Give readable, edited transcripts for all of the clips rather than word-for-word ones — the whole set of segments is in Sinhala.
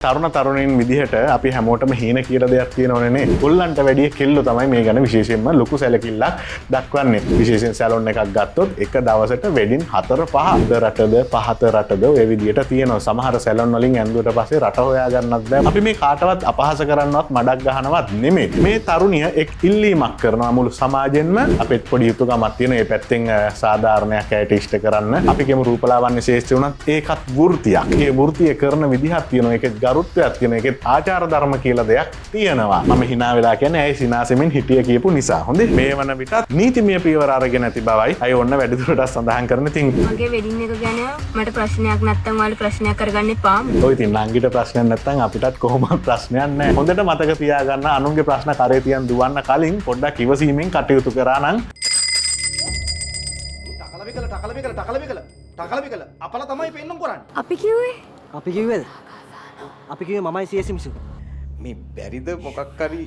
තරුණ තරුණීන් විදිහට අපි හැමෝටම හීන කියලා දෙයක් තියෙනවනේ නේ. කොල්ලන්ට වැඩිය කෙල්ලෝ තමයි මේ ගැන විශේෂයෙන්ම ලොකු සැලකිල්ලක් දක්වන්නේ. විශේෂයෙන් සැලොන් එකක් ගත්තොත් එක දවසට වෙඩින් 4 5 උඩ රටද පහත රටද ඔය විදිහට තියෙනවා. සමහර සැලොන් වලින් ඇන්දුවට පස්සේ රට හොයා ගන්නත් බෑ. අපි මේ කාටවත් අපහාස කරන්නවත් මඩක් ගහනවත් නෙමෙයි. මේ තරුණිය එක් ඉල්ලීමක් කරනවා මුළු සමාජෙන්ම. අපෙත් පොඩි යුතුයකමක් තියෙන මේ පැත්තෙන් සාධාරණයක් ඇයට ඉෂ්ට කරන්න. අපි කියමු රූපලාවන්‍ය ක්ෂේත්‍රය වුණත් ඒකත් වෘත්තියක්. ඒ වෘත්තිය කරන විදිහක් තියෙනවා. ඒකෙත් ගරුත්වයක් තියෙනවා. ඒකෙත් ආචාර ධර්ම කියලා දෙයක් තියෙනවා. මම හිනා වෙලා කියන්නේ ඇයි සිනාසෙමින් හිටිය කියපු නිසා. හොඳේ, මේ වන විටත් නීතිමය පියවර අරගෙන ඇති බවයි අය ඔන්න වැඩිදුරටත් සඳහන් කරන. ඉතින් මගේ වෙඩින් එක ගැන මට ප්‍රශ්නයක් නැත්තම් ඔයාලා ප්‍රශ්නයක් කරගන්න එපා. ඔය ඉතින් නංගිට ප්‍රශ්නයක් නැත්තම් අපිටත් කොහොමවත් ප්‍රශ්නයක් නැහැ. හොඳට මතක තියාගන්න, අනුන්ගේ ප්‍රශ්න කරේ තියන් දුවන්න කලින් පොඩ්ඩක් ඉවසීමෙන් කටයුතු කරා නම්. ටකල විකල ටකල විකල ටකල විකල ටකල විකල අපල තමයි පෙන්නුම් කරන්නේ. අපි කිව්වේ අපි කිව්වේද? අපි කිව්වේ මමයි සීඑස් මිසු. මේ බැරිද මොකක් හරි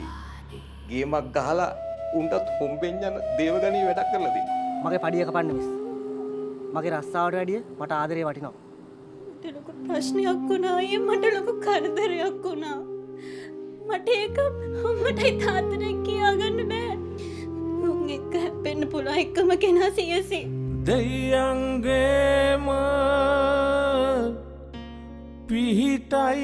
ගේමක් ගහලා උන්ටත් හොම්බෙන් යන දේවගණී වැඩක් කරලා දෙන්න? මගේ පඩිය කපන්න මිස්. මගේ රස්සාවට වැඩිය මට ආදරේ වටිනවා. මට ලොකු ප්‍රශ්නයක් වුණා අයියේ. මට ලොකු කරදරයක් වුණා. මට ඒක අම්මටයි තාත්තටයි කියාගන්න බෑ. මුන් එක්ක හැප්පෙන්න පුළුවන් එකම කෙනා සියසි. දෙයියන්ගේම පිහිටයි.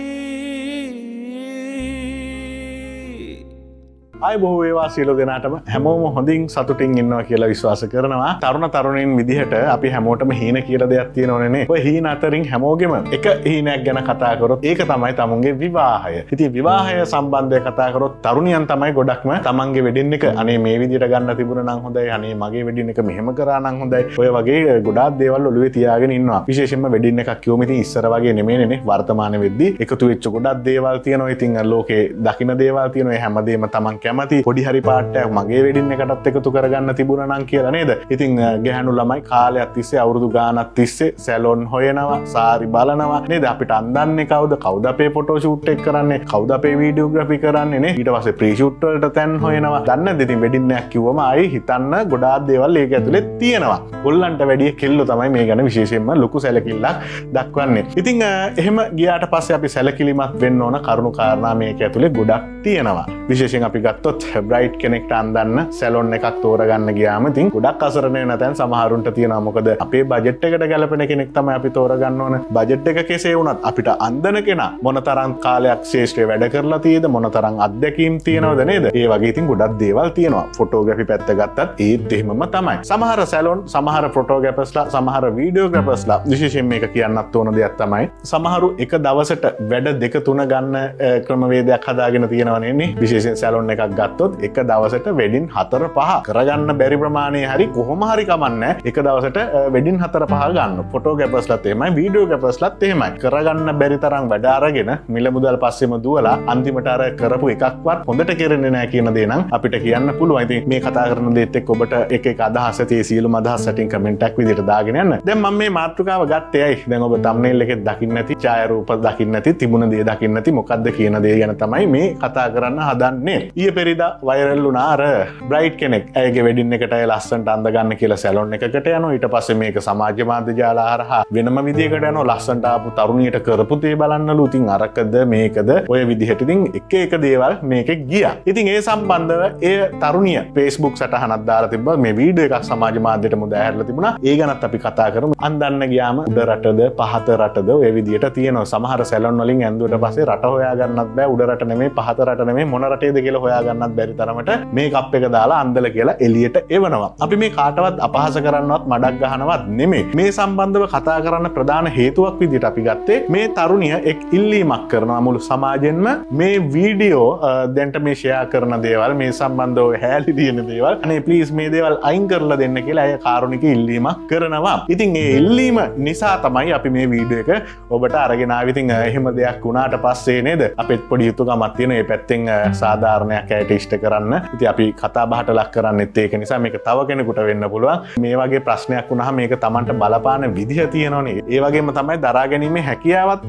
ආය බොහෝ වේවා සියලු දෙනාටම. හැමෝම හොඳින් සතුටින් ඉන්නවා කියලා විශ්වාස කරනවා. තරුණ තරුණීන් විදිහට අපි හැමෝටම හීන කියලා දෙයක් තියෙනවනේ නේ. ඔය හීන අතරින් හැමෝගෙම එක හීනයක් ගැන කතා කරොත් ඒක තමයි තමුන්ගේ විවාහය. ඉතින් විවාහය සම්බන්ධව කතා කරොත් තරුණියන් තමයි ගොඩක්ම තමන්ගේ වෙඩින් එක අනේ මේ විදිහට ගන්න තිබුණා නම් හොඳයි, අනේ මගේ වෙඩින් එක මෙහෙම කරා නම් හොඳයි, ඔය වගේ ගොඩාක් දේවල් ඔළුවේ තියාගෙන ඉන්නවා. විශේෂයෙන්ම වෙඩින් එකක් කිව්වම ඉතින් ඉස්සර වගේ නෙමෙයිනේ නේ. වර්තමාන වෙද්දී එකතු වෙච්ච ගොඩක් දේවල් තියෙනවා. ඉතින් ලෝකේ දකින දේවල් තියෙනවා. ඒ හැමදේම තමන් කැමති පොඩි හරි පාට්ටයක් මගේ වෙඩින් එකටත් එකතු කරගන්න තිබුණා නම් කියලා නේද? ඉතින් ගැහැණු ළමයි කාලයක් තිස්සේ, අවුරුදු ගාණක් තිස්සේ සැලොන් හොයනවා, සාරි බලනවා නේද? අපිට අන්දන්නේ කවුද? කවුද අපේ ෆොටෝ ෂූට් එක කරන්නේ? කවුද අපේ වීඩියෝග්‍රැෆි කරන්නේ නේ? ඊට පස්සේ ප්‍රී ෂූට් වලට තැන් හොයනවා. දන්නේ නැද්ද? ඉතින් වෙඩින් එකක් කිව්වම ආයේ හිතන්න ගොඩාක් දේවල් ඒක ඇතුලේ තියෙනවා. කොල්ලන්ට වැඩිය කෙල්ලෝ තමයි මේ ගැන විශේෂයෙන්ම ලොකු සැලකිල්ලක් දක්වන්නේ. ඉතින් එහෙම ගියාට පස්සේ අපි සැලකිලිමත් වෙන්න ඕන කරුණු කාරණා මේක ඇතුලේ ගොඩක් තියෙනවා. විශේෂයෙන් අපි ගත්තොත් බ්‍රයිඩ් කෙනෙක්ට අන්දන්න සැලොන් එකක් තෝරගන්න ගියාම ඉතින් ගොඩක් අසරණ වෙන තැන් සමහරුන්ට තියෙනවා. මොකද අපේ බජට් එකට ගැලපෙන කෙනෙක් තමයි අපි තෝරගන්න ඕන. බජට් එක කෙසේ වුණත් අපිට අන්දන කෙනා මොනතරම් කාලයක් ක්ෂේත්‍රයේ වැඩ කරලා තියෙද, මොනතරම් අත්දැකීම් තියෙනවද නේද? ඒ වගේ ඉතින් ගොඩක් දේවල් තියෙනවා. ෆොටෝග්‍රැෆි පැත්ත ගත්තත් ඒත් එහෙමම තමයි. සමහර සැලොන්, සමහර ෆොටෝග්‍රැෆර්ස්ලා, සමහර වීඩියෝග්‍රැෆර්ස්ලා, විශේෂයෙන් මේක කියන්නත් ඕන දෙයක් තමයි, සමහරු එක දවසට වැඩ දෙක තුන ගන්න ක්‍රමවේදයක් හදාගෙන තියෙනවා නේ. විශේෂයෙන් සැලොන් එකක් ගත්තොත් එක දවසට වෙඩින් 4 5 කරගන්න බැරි ප්‍රමාණය හරි කොහොම හරි කමන්නේ, එක දවසට වෙඩින් 4 5 ගන්න. ෆොටෝග්‍රැෆර්ස්ලාත් එහෙමයි, වීඩියෝග්‍රැෆර්ස්ලාත් එහෙමයි. කරගන්න බැරි තරම් වැඩ අරගෙන මිල මුදල් පස්සෙම දුවලා අන්තිමට අර කරපු එකක්වත් හොඳට කෙරෙන්නේ නැහැ කියන දේ නම් අපිට කියන්න පුළුවන්. ඉතින් මේ කතා කරන දේත් එක්ක ඔබට එක එක අදහස් ඇති. ඒ සියලුම අදහස් වලින් කමෙන්ට් එකක් විදිහට දාගෙන යන්න. දැන් මම මේ මාතෘකාව ගත්තේ ඇයි? දැන් ඔබ තම්නේල් එකේ දකින්න ඇති, ඡායාරූප දකින්න ඇති, තිබුණ දේ දකින්න ඇති, මොකද්ද කියන දේ ගැන තමයි මේ කතා කරන්න හදන්නේ. ඊයේ පෙරේදා වෛරල් වුණා අර බ්‍රයිඩ් කෙනෙක් ඇයගේ වෙඩින් එකට ඇය ලස්සනට අඳ ගන්න කියලා සැලොන් එකකට යනවා. ඊට පස්සේ මේක සමාජ මාධ්‍ය ජාල හරහා වෙනම විදියකට යනවා. ලස්සනට ආපු තරුණියට කරපු දේ බලන්නලු. ඉතින් අරකද මේකද ඔය විදිහට ඉතින් එක එක දේවල් මේකේ ගියා. ඉතින් ඒ සම්බන්ධව ඒ තරුණිය Facebook සටහනක් දාලා තිබ්බා. මේ වීඩියෝ එකක් සමාජ මාධ්‍යයට මුදා හැරලා තිබුණා. ඒ ගැනත් අපි කතා කරමු. අන්දන්න ගියාම උඩ රටද පහත රටද ඔය විදිහට තියෙනවා. සමහර සැලොන් වලින් ඇන්දුවට පස්සේ රට හොයා ගන්නත් බෑ. උඩ රට නෙමෙයි, පහත රට නෙමෙයි, මොන රටේද කියලා හොයා ගන්නත් බැරි තරමට මේකප් එක දාලා අන්දල කියලා එළියට එවනවා. අපි මේ කාටවත් අපහාස කරන්නවත් මඩක් ගහනවත් නෙමෙයි. මේ සම්බන්ධව කතා කරන්න ප්‍රධාන හේතුවක් විදිහට අපි ගත්තේ මේ තරුණිය එක් ඉල්ලීමක් කරනවා මුළු සමාජෙන්ම මේ වීඩියෝ දැන්ට මේ ෂෙයා කරන දේවල්, මේ සම්බන්ධව හැලි තියෙන දේවල්, අනේ ප්ලීස් මේ දේවල් අයින් කරලා දෙන්න කියලා ඇය කාරුණික ඉල්ලීමක් කරනවා. ඉතින් ඒ ඉල්ලීම නිසා තමයි අපි මේ වීඩියෝ එක ඔබට අරගෙන ආවේ. ඉතින් එහෙම දෙයක් වුණාට පස්සේ නේද අපෙත් පොඩි යුතුයකමක් තියෙන මේ පැත්තෙන් සාධාරණයක් ප්‍රශ්නයක් ඇයට ඉෂ්ට කරන්න. ඉතින් අපි කතා බහට ලක් කරන්නෙත් ඒක නිසා. මේක තව කෙනෙකුට වෙන්න පුළුවන්. මේ වගේ ප්‍රශ්නයක් වුණාම මේක Tamanට බලපාන විදිහ තියෙනවනේ. ඒ වගේම තමයි දරා ගැනීමේ හැකියාවත්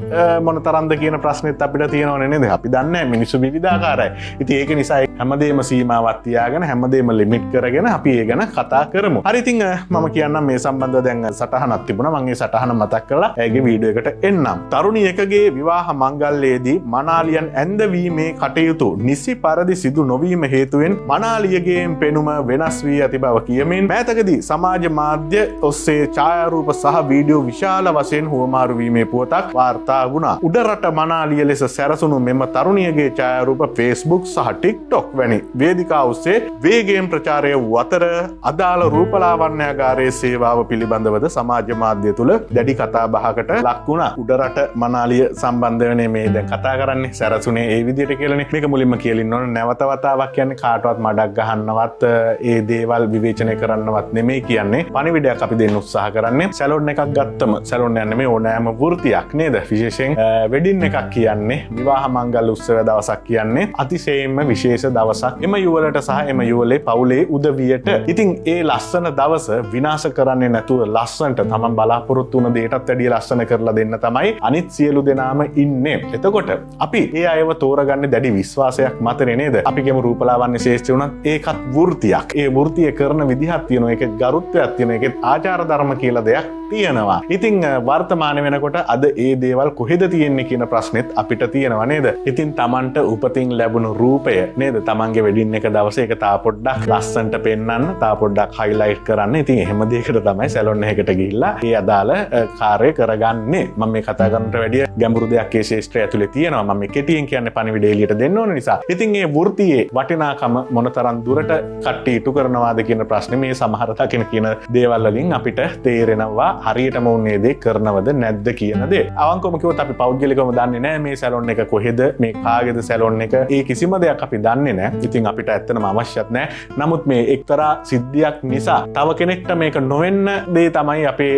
මොනතරම්ද කියන ප්‍රශ්නෙත් අපිට තියෙනවනේ නේද? අපි දන්නේ නැහැ, මිනිස්සු විවිධාකාරයි. ඉතින් ඒක නිසා හැමදේම සීමාවක් තියාගෙන හැමදේම ලිමිට් කරගෙන අපි ඒ ගැන කතා කරමු. හරි, ඉතින් මම කියන්නම් මේ සම්බන්ධව දැන් සටහනක් තිබුණා. මම ඒ සටහන මතක් කරලා ඇයගේ වීඩියෝ එකට එන්නම්. තරුණියකගේ විවාහ මංගල්‍යයේදී මනාලියන් ඇඳවීමේ කටයුතු නිසි පරිදි සිදු නොවීම හේතුවෙන් මනාලියගේ පෙනුම වෙනස් වී ඇති බව කියමින් මෑතකදී සමාජ මාධ්‍ය ඔස්සේ ඡායාරූප සහ වීඩියෝ විශාල වශයෙන් හුවමාරු වීමේ පුවතක් වාර්තා වුණා. උඩරට මනාලිය ලෙස සැරසුණු මෙම තරුණියගේ ඡායාරූප Facebook සහ TikTok වැනි වේදිකා ඔස්සේ වේගයෙන් ප්‍රචාරය වූ අතර අදාළ රූපලාවන්‍යාගාරයේ සේවාව පිළිබඳවද සමාජ මාධ්‍ය තුළ දැඩි කතා බහකට ලක් වුණා. උඩරට මනාලිය සම්බන්ධ වෙන්නේ මේ දැන් කතා කරන්නේ සැරසුනේ ඒ විදිහට කියලානේ. මේක මුලින්ම කියලා ඉන්න ඕන. නැවත වතාවක් කියන්නේ කාටවත් මඩක් ගහන්නවත් ඒ දේවල් විවේචනය කරන්නවත් නෙමෙයි කියන්නේ. පණිවිඩයක් අපි දෙන්න උත්සාහ කරන්නේ. සැලොන් එකක් ගත්තම සැලොන් යන්නේ මේ ඕනෑම වෘත්තියක් නේද? විශේෂයෙන් වෙඩින් එකක් කියන්නේ, විවාහ මංගල උත්සව දවසක් කියන්නේ අතිශයින්ම විශේෂ දවසක් එම යුවලට සහ එම යුවලේ පවුලේ උදවියට. ඉතින් ඒ ලස්සන දවස විනාශ කරන්නේ නැතුව ලස්සනට තමන් බලාපොරොත්තු වුණ දේටත් වැඩිය ලස්සන කරලා දෙන්න තමයි අනිත් සියලු දෙනාම ඉන්නේ. එතකොට අපි ඒ අයව තෝරගන්නේ දැඩි විශ්වාසයක් මතනේ නේද? අපි කියමු රූපලාවන්‍ය ශේෂ්ත්‍රය වුණත් ඒකත් වෘත්තියක්. ඒ වෘත්තිය කරන විදිහක් තියෙනවා. ඒකෙත් ගරුත්වයක් තියෙනවා. ඒකෙත් ආචාර ධර්ම කියලා දෙයක් තියෙනවා. ඉතින් වර්තමාන වෙනකොට අද ඒ දේවල් කොහෙද තියෙන්නේ කියන ප්‍රශ්නෙත් අපිට තියෙනවා නේද? ඉතින් තමන්ට උපතින් ලැබුණු රූපය නේද? තමන්ගේ වෙඩින් එක දවසේ ඒක තා පොඩ්ඩක් ලස්සනට පෙන්වන්න, තා පොඩ්ඩක් හයිලයිට් කරන්න. ඉතින් එහෙම දෙයකට තමයි සැලොන් එකකට ගිහිල්ලා ඒ අදාළ කාර්යය කරගන්නේ. මම මේ කතා කරනට වැඩිය ගැඹුරු දෙයක් ඒ ශේෂ්ත්‍රය ඇතුලේ තියෙනවා. මම මේ කෙටියෙන් කියන්නේ පණිවිඩය එළියට දෙන්න ඕන නිසා. ඉතින් ඒ වෘත්තියේ වටිනාකම මොනතරම් දුරට කට්ටිය ඉටු කරනවාද කියන ප්‍රශ්නේ මේ සමහර දකින කියන දේවල් වලින් අපිට තේරෙනවා හරියටම උන් මේ දේ කරනවද නැද්ද කියන දේ. අවංකවම කිව්වොත් අපි පෞද්ගලිකවම දන්නේ නැහැ මේ සැලොන් එක කොහෙද, මේ කාගේද සැලොන් එක, ඒ කිසිම දෙයක් අපි දන්නේ නැහැ. ඉතින් අපිට ඇත්තටම අවශ්‍යත් නැහැ. නමුත් මේ එක්තරා සිද්ධියක් නිසා තව කෙනෙක්ට මේක නොවෙන්න දේ තමයි අපේ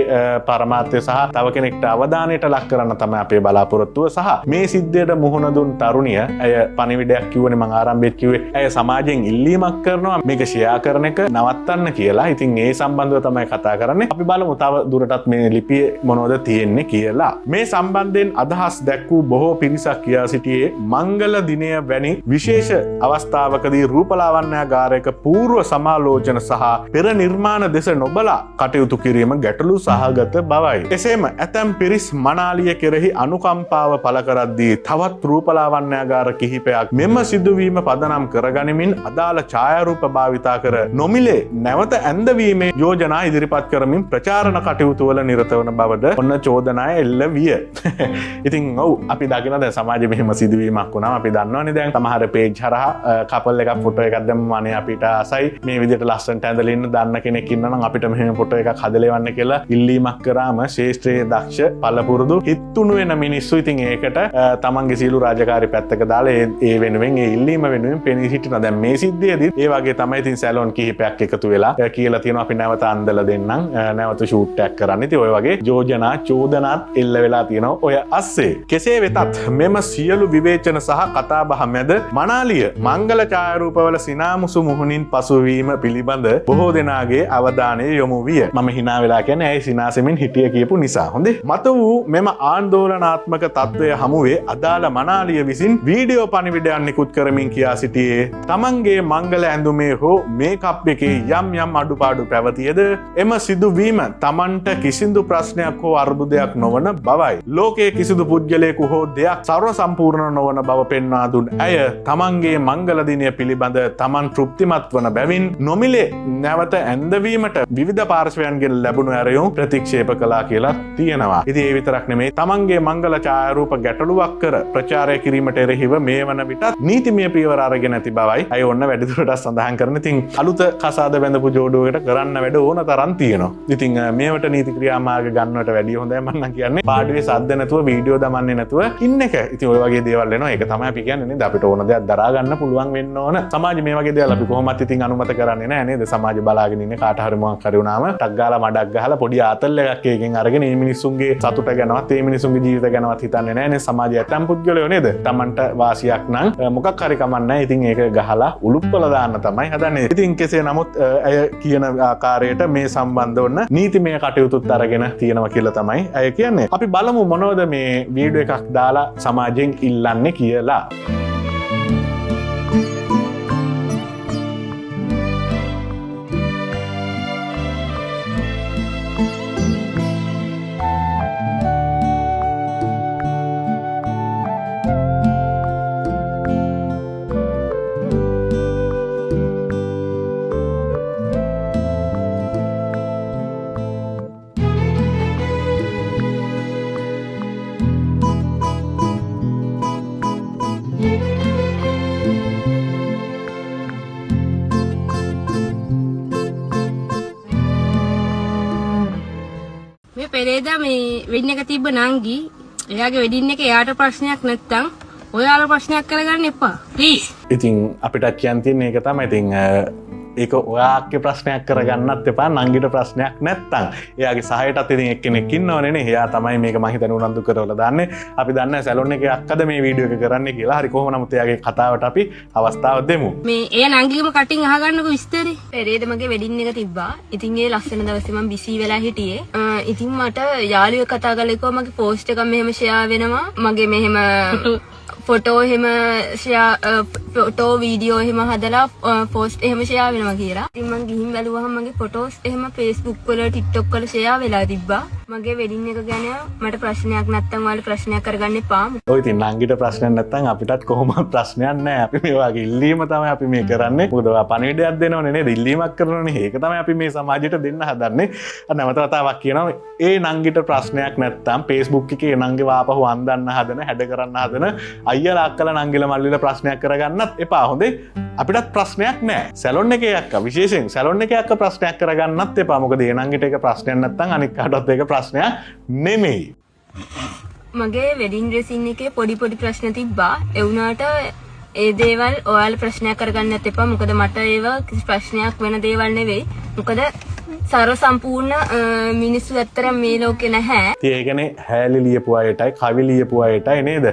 පරමාර්ථය සහ තව කෙනෙක්ට අවධානයට ලක් කරන්න තමයි අපේ බලාපොරොත්තුව. සහ මේ සිද්ධියට මුහුණ දුන් තරුණිය, ඇය පණිවිඩයක් කිව්වනේ මං ආරම්භයේත් කිව්වේ, ඇය සමාජයෙන් ඉල්ලීමක් කරනවා මේක ෂෙයා කරන එක නවත්තන්න කියලා. ඉතින් ඒ සම්බන්ධව තමයි කතා කරන්නේ. අපි බලමු තව දුරටත් මේ ලිපියේ මොනවද තියෙන්නේ කියලා. මේ සම්බන්ධයෙන් අදහස් දැක් වූ බොහෝ පිරිසක් කියා සිටියේ මංගල දිනය වැනි විශේෂ අවස්ථාවකදී රූපලාවන්‍යාගාරයක පූර්ව සමාලෝචන සහ පෙර නිර්මාණ දෙස නොබලා කටයුතු කිරීම ගැටලු සහගත බවයි. එසේම ඇතැම් පිරිස් මනාලිය කෙරෙහි අනුකම්පාව පළ කරද්දී තවත් රූපලාවන්‍යාගාර කිහිපයක් මෙම සිදුවීම පදනම් කරගනිමින් අදාළ ඡායාරූප භාවිතා කර නොමිලේ නැවත ඇඳවීමේ යෝජනා ඉදිරිපත් කරමින් ප්‍රචාරණ කටයුතු වල නිරත වන බවද ඔන්න චෝදනා එල්ල විය. ඉතින් ඔව්, අපි දකින දැන් සමාජෙ මෙහෙම සිදුවීමක් වුණාම අපි දන්නවනේ දැන් සමහර පේජ් හරහා කපල් එකක් ෆොටෝ එකක් දැම්මම අනේ අපිට ආසයි මේ විදිහට ලස්සනට ඇඳලා ඉන්න, දන්න කෙනෙක් ඉන්නවා නම් අපිට මෙහෙම ෆොටෝ එකක් හදලා එවන්න කියලා ඉල්ලීමක් කරාම ශේෂ්ත්‍රයේ දක්ෂ පළපුරුදු හිත්තුණු වෙන මිනිස්සු ඉතින් ඒකට තමන්ගේ සියලු රාජකාරි පැත්තක දාලා ඒ වෙනුවෙන් ඒ ඉල්ලීම වෙනුවෙන් පෙනී සිටිනවා. දැන් මේ සිද්ධියේදී ඒ වගේ තමයි ඉතින් සැලොන් කිහිපයක් එකතු වෙලා කියලා තියෙනවා අපි නැවත අන්දලා දෙන්නම්, නැවත ෂූට් එකක් කරන්න. ඉතින් ඔය වගේ යෝජනා චෝදනාත් එල්ල වෙලා තියෙනවා ඔය අස්සේ. කෙසේ වෙතත් මෙම සියලු විවේචන සහ කතාබහ මැද මනාලිය මංගල ඡායාරූපවල සිනාමුසු මුහුණින් පසුවීම පිළිබඳ බොහෝ දෙනාගේ අවධානය යොමු විය. මම හිනා වෙලා කියන්නේ ඇයි සිනාසෙමින් හිටිය කියපු නිසා. හොඳේ. මතු වූ මෙම ආందోලනාත්මක තත්ත්වය හමුවේ අදාළ මනාලිය විසින් වීඩියෝ පණිවිඩයක් නිකුත් කරමින් කියා සිටියේ තමන්ගේ මංගල ඇඳුමේ හෝ මේකප් එකේ යම් යම් අඩුපාඩු පැවතියද එම සිදුවීම තමන්ට කිසිදු ප්‍රශ්නයක් හෝ අර්බුදයක් නොවන බවයි. ලෝකයේ කිසිදු පුද්ගලයෙකු හෝ දෙයක් සර්ව සම්පූර්ණ නොවන බව පෙන්වා දුන් ඇය තමන්ගේ මංගල දිනය පිළිබඳ තමන් තෘප්තිමත් වන බැවින් නොමිලේ නැවත ඇඳවීමට විවිධ පාර්ශ්වයන්ගෙන් ලැබුණු ඇරයුම් ප්‍රතික්ෂේප කළා කියලා තියෙනවා. ඉතින් ඒ විතරක් නෙමෙයි, තමන්ගේ මංගල ඡායාරූප ගැටලුවක් කර ප්‍රචාරය කිරීමට එරෙහිව මේ වන විටත් නීතිමය පියවර අරගෙන ඇති බවයි අය ඔන්න වැඩිදුරටත් සඳහන් කරන. ඉතින් අලුත කසාද බැඳපු ජෝඩුවකට කරන්න වැඩ ඕන තරම් තියෙනවා. ඉතින් මේවට නීති ක්‍රියාමාර්ග ගන්නවට වැඩිය හොඳයි මං නම් කියන්නේ පාඩුවේ සද්ද නැතුව වීඩියෝ දමන්නේ නැතුව ඉන්න එක. ඉතින් ඔය වගේ දේවල් එනවා. ඒක තමයි අපි කියන්නේ නේද? අපිට ඕන දෙයක් දරා ගන්න පුළුවන් වෙන්න ඕන. සමාජ මේ වගේ දේවල් අපි කොහොමත් ඉතින් අනුමත කරන්නේ නෑ නේද? සමාජ බලාගෙන ඉන්නේ කාට හරි මොකක් හරි වුණාම ටක් ගාලා මඩක් ගහලා පොඩි ආතල් එකක් ඒකෙන් අරගෙන මේ මිනිස්සුන්ගේ සතුට ගැනවත් මේ මිනිස්සුන්ගේ ජීවිත ගැනවත් හිතන්නේ නෑ නේ සමාජය ඇතම් පුද්ගලයෝ නේද? තමන්ට වාසියක් නම් මොකක් හරි කමක් නෑ. නැහැ. ඉතින් ඒක ගහලා උලුප්පල දාන්න තමයි හදන්නේ. ඉතින් කෙසේ නමුත් ඇය කියන ආකාරයට මේ සම්බන්ධ වන්න නීතිමය කටයුතුත් අරගෙන තියෙනවා කියලා තමයි ඇය කියන්නේ. අපි බලමු මොනවද මේ වීඩියෝ එකක් දාලා සමාජයෙන් ඉල්ලන්නේ කියලා. මේ පෙරේදා මේ වෙඩින් එක තිබ්බ නංගි එයාගේ වෙඩින් එක එයාට ප්‍රශ්නයක් නැත්තම් ඔයාලා ප්‍රශ්නයක් කරගන්න එපා ප්ලීස්. ඉතින් අපිට කියන්න තියෙන්නේ ඒක තමයි. ඉතින් ඒක ඔයාගේ ප්‍රශ්නයක් කරගන්නත් එපා, නංගිට ප්‍රශ්නයක් නැත්තම්. එයාගේ සහයටත් ඉතින් එක්කෙනෙක් ඉන්නවනේ නේ. එයා තමයි මේක මං හිතන්නේ උනන්දු කරවලා දාන්නේ. අපි දන්නේ නැහැ සැලොන් එකේ අක්කද මේ වීඩියෝ එක කරන්නේ කියලා. හරි කොහොම නමුත් එයාගේ කතාවට අපි අවස්ථාව දෙමු. මේ එයා නංගිගේම කටින් අහගන්නකෝ විස්තරේ. පෙරේද මගේ වෙඩින් එක තිබ්බා. ඉතින් ඒ ලස්සන දවසේ මං බිසී වෙලා හිටියේ. ඉතින් මට යාළුවෙක් කතා කරලා කිව්වා මගේ පෝස්ට් එකක් මෙහෙම ෂෙයා වෙනවා. මගේ මෙහෙම ෆොටෝ එහෙම ෂෙයා, ෆොටෝ වීඩියෝ එහෙම හදලා පෝස්ට් එහෙම ෂෙයා වෙනවා කියලා. ඉතින් මං ගිහින් බැලුවහම මගේ ෆොටෝස් එහෙම Facebook වල TikTok වල ෂෙයා වෙලා තිබ්බා. මගේ වෙඩින් එක ගැන මට ප්‍රශ්නයක් නැත්තම් ඔයාලා ප්‍රශ්නයක් කරගන්න එපා. ඔය ඉතින් නංගිට ප්‍රශ්නයක් නැත්තම් අපිටත් කොහොමවත් ප්‍රශ්නයක් නැහැ. අපි මේ වගේ ඉල්ලීම තමයි අපි මේ කරන්නේ. මොකද ඔයා පණිවිඩයක් දෙනවනේ නේද? ඉල්ලීමක් කරනවනේ. ඒක තමයි අපි මේ සමාජයට දෙන්න හදන්නේ. අර නැවත වතාවක් කියනවා, ඒ නංගිට ප්‍රශ්නයක් නැත්තම් Facebook එකේ නංගිව ආපහු අන්දන්න හදන, හැඩ කරන්න හදන අයියලා අක්කලා නංගිලා මල්ලිලා ප්‍රශ්නයක් කරගන්නත් එපා. හොඳේ, අපිටත් ප්‍රශ්නයක් නෑ. සැලොන් එකේ අක්කා විශේෂයෙන් සැලොන් එකේ අක්කා ප්‍රශ්නයක් කරගන්නත් එපා. මොකද ඒ නංගිට ඒක ප්‍රශ්නයක් නැත්තම් අනික් කාටවත් ඒක ප්‍රශ්නයක් නෙමෙයි. මගේ වෙඩින් ඩ්‍රෙසින් එකේ පොඩි පොඩි ප්‍රශ්න තිබ්බා. ඒ වුණාට ඒ දේවල් ඔයාලා ප්‍රශ්නයක් කරගන්නත් එපා. මොකද මට ඒවා කිසි ප්‍රශ්නයක් වෙන දේවල් නෙවෙයි. මොකද සර්ව සම්පූර්ණ මිනිස්සු ඇත්තටම මේ ලෝකේ නැහැ. ඉතින් ඒ කියන්නේ හැලි ලියපු අයටයි කවි ලියපු අයටයි නේද,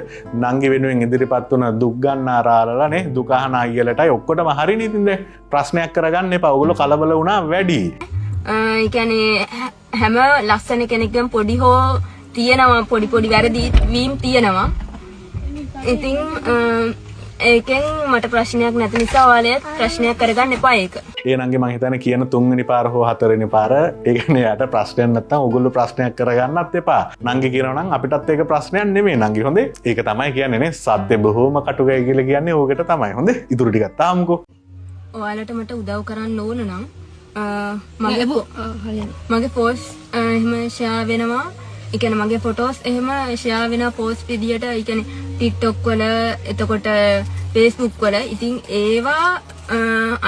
නංගි වෙනුවෙන් ඉදිරිපත් වුණ දුක් ගන්න අරාලලා නේ, දුක අහන අයියලටයි ඔක්කොටම හරිනේ. ඉතින් දැන් ප්‍රශ්නයක් කරගන්න එපා. ඔයගොල්ලෝ කලබල වුණා වැඩි. ඒ කියන්නේ හැම ලස්සන කෙනෙක්ගේම පොඩි හෝ තියෙනවා, පොඩි පොඩි වැරදි වීම් තියෙනවා. ඉතින් ඒකෙන් මට ප්‍රශ්නයක් නැති නිසා ඔයාලත් ප්‍රශ්නයක් කරගන්න එපා ඒක. ඒ නංගි මං හිතන්නේ කියන තුන්වෙනි පාර හෝ හතරවෙනි පාර ඒ කියන්නේ එයාට ප්‍රශ්නයක් නැත්තම් ඔයගොල්ලෝ ප්‍රශ්නයක් කරගන්නත් එපා. නංගි කියනවා නම් අපිටත් ඒක ප්‍රශ්නයක් නෙමෙයි නංගි. හොඳේ, ඒක තමයි කියන්නේ නේ, සත්‍ය බොහෝම කටුකයි කියලා කියන්නේ ඕකට තමයි. හොඳේ, ඉතුරු ටිකත් තාමුකෝ. ඔයාලට මට උදව් කරන්න ඕන නම් මගේ පෝස්ට් එහෙම ෂෙයා වෙනවා. ඒ කියන්නේ මගේ ෆොටෝස් එහෙම ෂෙයා වෙනවා පෝස්ට් විදියට. ඒ කියන්නේ TikTok වල, එතකොට Facebook වල. ඉතින් ඒවා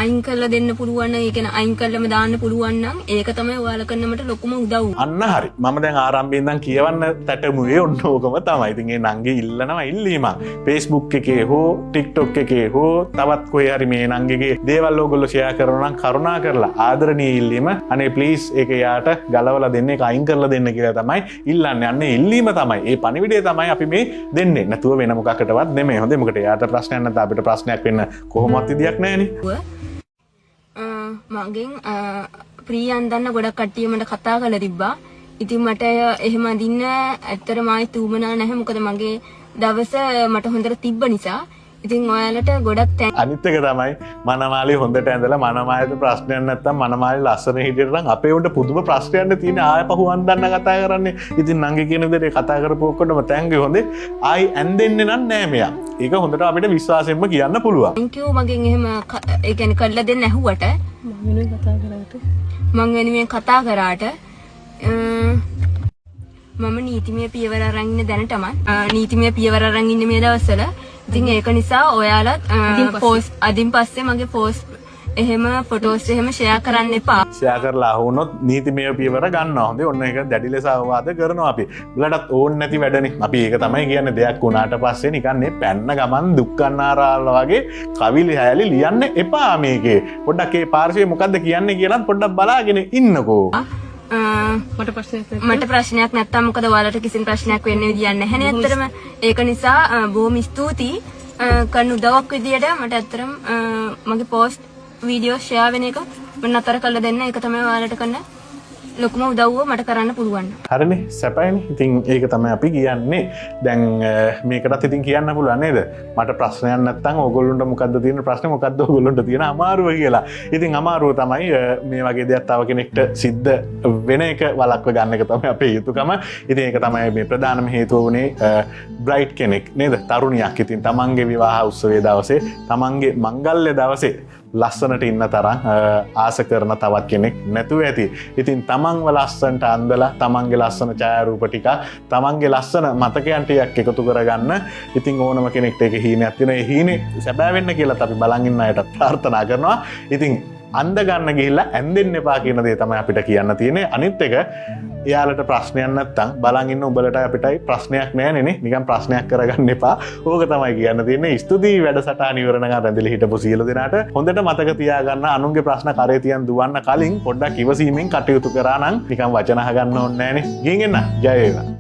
අයින් කරලා දෙන්න පුළුවන් නම්, ඒ කියන්නේ අයින් කරලම දාන්න පුළුවන් නම් ඒක තමයි ඔයාලා කරන මට ලොකුම උදව්ව. අන්න හරි. මම දැන් ආරම්භයෙන් ඉඳන් කියවන්න තැටමුවේ ඔන්න ඕකම තමයි. ඉතින් ඒ නංගි ඉල්ලනවා ඉල්ලීමක්. Facebook එකේ හෝ TikTok එකේ හෝ තවත් කොහේ හරි මේ නංගිගේ දේවල් ඕගොල්ලෝ ෂෙයා කරනවා නම් කරුණා කරලා ආදරණීය ඉල්ලීම, අනේ ප්ලීස් ඒක යාට ගලවලා දෙන්න, ඒක අයින් කරලා දෙන්න කියලා තමයි ඉල්ලන්නේ. අන්න ඒ ඉල්ලීම තමයි, ඒ පණිවිඩය තමයි අපි මේ දෙන්නේ. නැතුව වෙන මොකකටවත් නෙමෙයි. හොඳේ, මොකද එයාට ප්‍රශ්නයක් නැත්නම් අපිට ප්‍රශ්නයක් වෙන්න කොහොමවත් විදියක් නැහැනේ. මගෙන් ප්‍රී අන්දන්න ගොඩක් කට්ටිය මට කතා කරලා තිබ්බා. ඉතින් මට එහෙම අඳින්න ඇත්තටම ආයෙත් උවමනා නැහැ. මොකද මගේ දවස මට හොඳට තිබ්බ නිසා. ඉතින් ඔයාලට ගොඩක් thank. අනිත් එක තමයි මනමාලි හොඳට ඇඳලා මනමාලිට ප්‍රශ්නයක් නැත්තම් මනමාලි ලස්සන හිටියට නම් අපේ උන්ට පුදුම ප්‍රශ්නයක් නේ තියෙන්නේ. ආයෙ පහු අන්දන්න කතා කරන්නේ. ඉතින් නංගි කියන දේ කතා කරපු ඔක්කොටම thank you. හොඳේ, ආයි ඇඳෙන්නේ නම් නෑ මෙයා. ඒක හොඳට අපිට විශ්වාසයෙන්ම කියන්න පුළුවන්. Thank you මගෙන් එහෙම ඒ කියන්නේ කරලා දෙන්න ඇහුවට මං වෙනුවෙන් කතා කරාට මම නීතිමය පියවර අරන් ඉන්න දැනටමත් නීතිමය පියවර අරන් ඉන්නේ මේ දවස්වල. ඉතින් ඒක නිසා ඔයාලත් පෝස්ට් අදින් පස්සේ මගේ පෝස්ට් එහෙම ෆොටෝස් එහෙම ෂෙයා කරන්න එපා. ෂෙයා කරලා අහුනොත් නීතිමය පියවර ගන්නවා. හොඳේ, ඔන්න ඒක දැඩි ලෙස අවවාද කරනවා අපි. උඹලටත් ඕන් නැති වැඩනේ. අපි ඒක තමයි කියන්නේ. දෙයක් වුණාට පස්සේ නිකන් මේ පැන්න ගමන් දුක් ගන්නාරාල වගේ කවිලි හැලි ලියන්න එපා මේකේ. පොඩ්ඩක් ඒ පාර්ශවයේ මොකද්ද කියන්නේ කියලාත් පොඩ්ඩක් බලාගෙන ඉන්නකෝ. මට ප්‍රශ්නයක් නැත්තම් මොකද ඔයාලට කිසිම ප්‍රශ්නයක් වෙන්න විදියක් නැහැ නේ ඇත්තටම. ඒක නිසා බොහොම ස්තුතියි. කරන උදව්වක් විදියට මට ඇත්තටම මගේ පෝස්ට් වීඩියෝ ෂෙයා වෙන එක මම නතර කරලා දෙන්න. ඒක තමයි ඔයාලට කරන ලොකුම උදව්ව මට කරන්න පුළුවන්. හරිනේ, සැපයිනේ. ඉතින් ඒක තමයි අපි කියන්නේ. දැන් මේකටත් ඉතින් කියන්න පුළුවන් නේද? මට ප්‍රශ්නයක් නැත්තම් ඕගොල්ලොන්ට මොකද්ද තියෙන ප්‍රශ්නේ, මොකද්ද ඕගොල්ලොන්ට තියෙන අමාරුව කියලා. ඉතින් අමාරුව තමයි මේ වගේ දෙයක් තව කෙනෙක්ට සිද්ධ වෙන එක වළක්ව ගන්න එක තමයි අපේ යුතුකම. ඉතින් ඒක තමයි මේ ප්‍රධානම හේතුව වුණේ බ්‍රයිට් කෙනෙක් නේද? තරුණියක්. ඉතින් තමන්ගේ විවාහ උත්සවයේ දවසේ, තමන්ගේ මංගල්‍ය දවසේ ලස්සනට ඉන්න තරම් ආස කරන තවත් කෙනෙක් නැතුව ඇති. ඉතින් තමන්ව ලස්සනට අන්දලා තමන්ගේ ලස්සන ඡායාරූප ටිකක්, තමන්ගේ ලස්සන මතකයන් ටිකක් එකතු කරගන්න. ඉතින් ඕනම කෙනෙක්ට ඒක හීනයක් තියෙනවා. ඒ හීනේ සැබෑ වෙන්න කියලාත් අපි බලන් ඉන්න අයට ප්‍රාර්ථනා කරනවා. ඉතින් අන්ද ගන්න ගිහිල්ලා ඇන්දෙන්න එපා කියන දේ තමයි අපිට කියන්න තියෙන්නේ. අනිත් එක එයාලට ප්‍රශ්නයක් නැත්තම් බලන් ඉන්න උඹලට අපිටයි ප්‍රශ්නයක් නෑනේ නේ. නිකන් ප්‍රශ්නයක් කරගන්න එපා. ඕක තමයි කියන්න තියෙන්නේ. ස්තුතියි වැඩසටහන ඉවර වෙනකන් රැඳිලා හිටපු සියලු දෙනාට. හොඳට මතක තියාගන්න අනුන්ගේ ප්‍රශ්න කරේ තියන් දුවන්න කලින් පොඩ්ඩක් ඉවසීමෙන් කටයුතු කරා නම් නිකන් වචන අහගන්න ඕනේ නෑනේ. ගිහින් එන්න. ජය වේවා.